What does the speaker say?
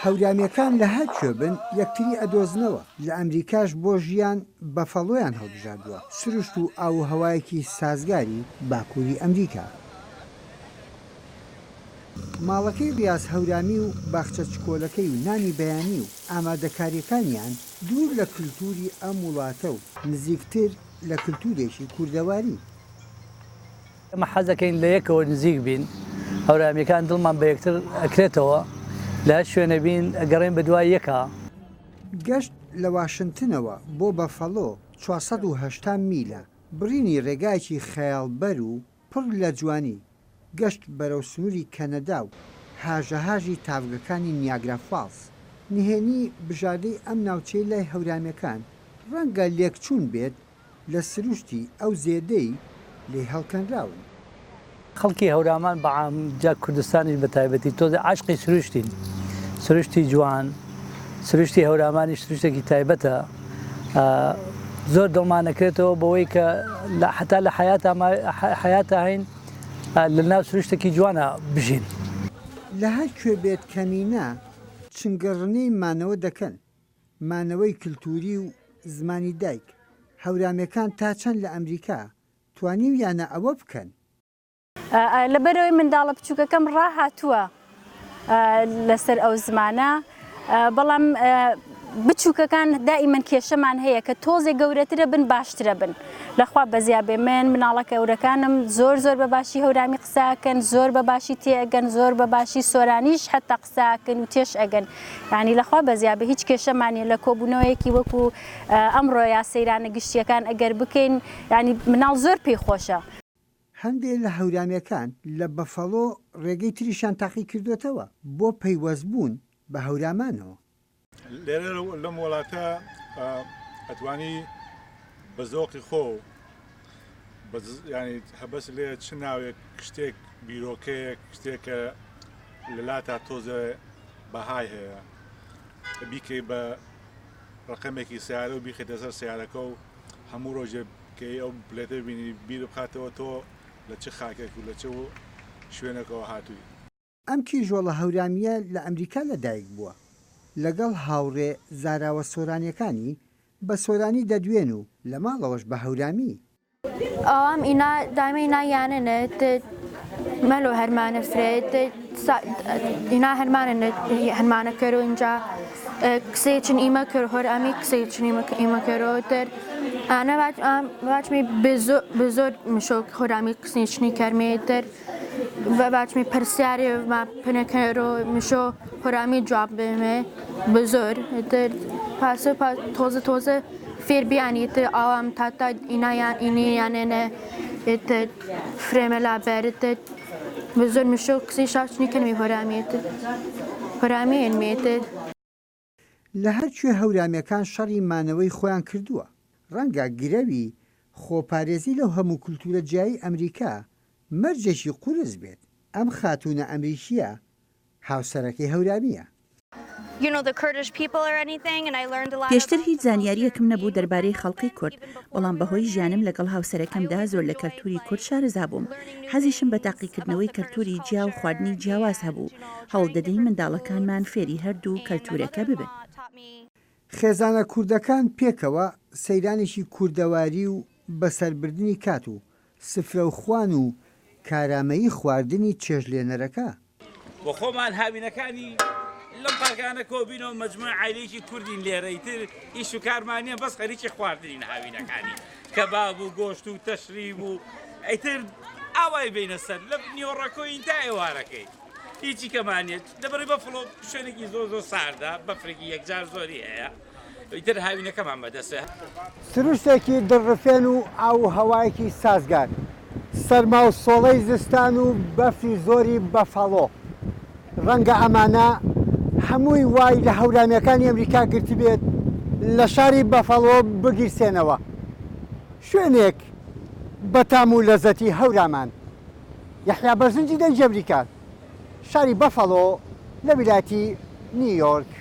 هەورامیەکان لە هەر کوێ بن یەکتری ئەدۆزنەوە، لە ئەمریکاش بۆ ژیان بەفەڵۆیان هەڵبژاردووە، سروشت و ئاووهەوایەکی سازگاری باکوری ئەمریکا. ماڵەکەی ڕیاز هەورامی و باخچە چکۆلەکەی و نانی بەیانی و ئامادەکاریەکانیان دوور لە کلتوری ئەم وڵاتە و نزیکتر لە کلتورێکی کوردەواری. ئێمە حەز دەکەین لە یەکەوە نزیک بین، هەورامییەکان دڵمان بە یەکتر ئەکرێتەوە، لە هەر شوێنێ بین ئەگەڕێین بە دوای یەکا. گەشت لە واشنتنەوە بۆ بەفەڵۆ 480 میلە، بڕینی ڕێگایەکی خەیاڵبەر و پڕ لە جوانی، گەشت بەرەو سنووری کەنەدا و هاژەهاژی تاڤگەکانی نیاگرا فاڵس. نهێنی بژاردەی ئەم ناوچەی لای هەورامییەکان ڕەنگە لێکچوون بێت لە سروشتی ئەو زێدەی لێی هەڵکەنراون. خەڵکی هەورامان بە عام جا کوردستانیش بە تایبەتی تۆزێ عاشقی سروشتین، سروشتی جوان، سروشتی هەورامانیش سروشتێکی تایبەتە، زۆر دڵمان ئەکرێتەوە بەوەی کە حەتا لە حەیاتا حەیاتا هەین لە ناو سروشتێکی جوانا بژین. لە هەر کوێ بێت کەمینە چنگەڕنەی مانەوە دەکەن، مانەوەی کلتوری و زمانی دایک، هەورامیەکان تا چەند لە ئەمریکا توانیویانە ئەوە بکەن؟ لەبەرئەوەی منداڵە بچووکەکەم ڕاهاتووە لەسەر ئەو زمانە، بەڵام بچووکەکان دائیمەن کێشەمان هەیە کە تۆزێ گەورەترە بن باشترە بن لەخوا بەزیا بێ من مناڵە گەورەکانم زۆر زۆر بە باشی هەورامی قساکەن زۆر بە باشی تێئەگەن زۆر بە باشی سۆرانیش حتا قساکەن و تێش ئەگەن یانی لەخوا بەزیا بێ هیچ کێشەمان نیە لە کۆبوونەوەیەکی وەکو ئەمڕۆ یا سەیرانە گشتیەکان ئەگەر بکەین یانی مناڵ زۆر پێی خۆشە. هەندێ لە هەورامیەکان لە بەفەڵۆ ڕێگەی تریشیان تاقی کردۆتەوە بۆ پەیوەست بوون بە هەورامانەوە. لێرە لەم وڵاتە ئەتوانی بە زۆقی خۆ ینی هەبەس لێ چ ناوێک شتێک بیرۆکەیەک شتێکە لە لاتا تۆزێ بەهای هەیە بیکەی بە ڕقەمێکی سیارە و بیخێتە سەر سیارەکە و هەموو ڕۆژێ کەی ئەو پلێتە بینی بیر بخاتەوە تۆ لە چ خاکێک و لە چ شوێنێکەوە هاتووی. ئەم کیژۆڵە هەورامییە لە ئەمریکا لە دایک بووە، لەگەڵ هاوڕێ زاراوە سۆرانییەکانی بە سۆرانی دەدوێن و لە ماڵەوەش بە هەورامی. ئەوام ئینا دایمە ئینا یانەنە ت مەلۆ هەرمانە فرێ ت ئینا هەرمانە هەرمانە کەرۆ ئینجا قسەی چن ئیمە کەر هۆر ئەمی قسەی چن ئیمە کەرۆ تر ئانە واچمی بزۆر مشۆک هۆرامی قسەی چنی کەرمێ تر واچمی پرسیارێ ما پنەکەرۆ مشۆ هۆرامی جواب بێمێ بزۆر تر پاسە تۆزە تۆزە فێر بیانی تر ئاوام تاتا ئینایان ئینی یانێنێ تر فرێمە لا بەر تر بزۆر مشۆ قسەی شاچنی کەنمی هۆرامی تر هۆرامی ئێنمێ تر. لە هەر کوێ هەورامیەکان شەڕی مانەوەی خۆیان کردووە. ڕەنگە گرەوی خۆپارێزی لەو هەموو کولتوورە جیایەی ئەمریکا مەرجێکی قورس بێت. ئەم خاتوونە ئەمریکییە هاوسەرەکەی هەورامییە. پێشتر هیچ زانیارییەکم نەبوو دەربارەی خەڵقی کورد، بەڵام بەهۆی ژیانم لەگەڵ هاوسەرەکەمدا زۆر لە کەلتوری کورد شارەزا بووم، حەزیشم بە تاقیکردنەوەی کەلتوری جیا و خواردنی جیاواز هەبوو، هەوڵدەدەین منداڵەکانمان فێری هەردوو کەلتورەکە ببن. خێزانە کوردەکان پێکەوە سەیرانێکی کوردەواری و بەسەربردنی کات و سفرەوخوان و کارامەیی خواردنی چێژلێنەرەکە. بۆ خۆمان هاوینەکانی لەم پارکانە کۆبینەوە مەجموعە عایلەیەکی کوردین لێرە ئیتر ئیش و کارمان نییە بەس خەریکی خواردنین هاوینەکانی کەباب و گۆشت و تەشریب و ئیتر ئاوای بینە سەر لە نیوەڕەکۆین تا ئێوارەکەی هیچی کەمان نییە لەبەری بەفڵۆ شوێنێکی زۆر زۆر ساردە بەفرێکی یەکجار زۆری هەیە ئیتر هاوینەکەمان بەدەستە. سروشتێکی دڵڕفێن و ئاو و هەوایەکی سازگار، سەرما و سۆڵەی زستان و بەفری زۆری بەفەڵۆ، ڕەنگە ئەمانە هەمووی وای لە هەورامییەکانی ئەمریکا گرتبێت لە شاری بەفەڵۆ بگیرسێنەوە، شوێنێک بە تام و لەزەتی هەورامان. یەحیا بەرزنجی دەنگی ئەمریکا، شاری بەفەڵۆ لە ویلایەتی نیویۆرک.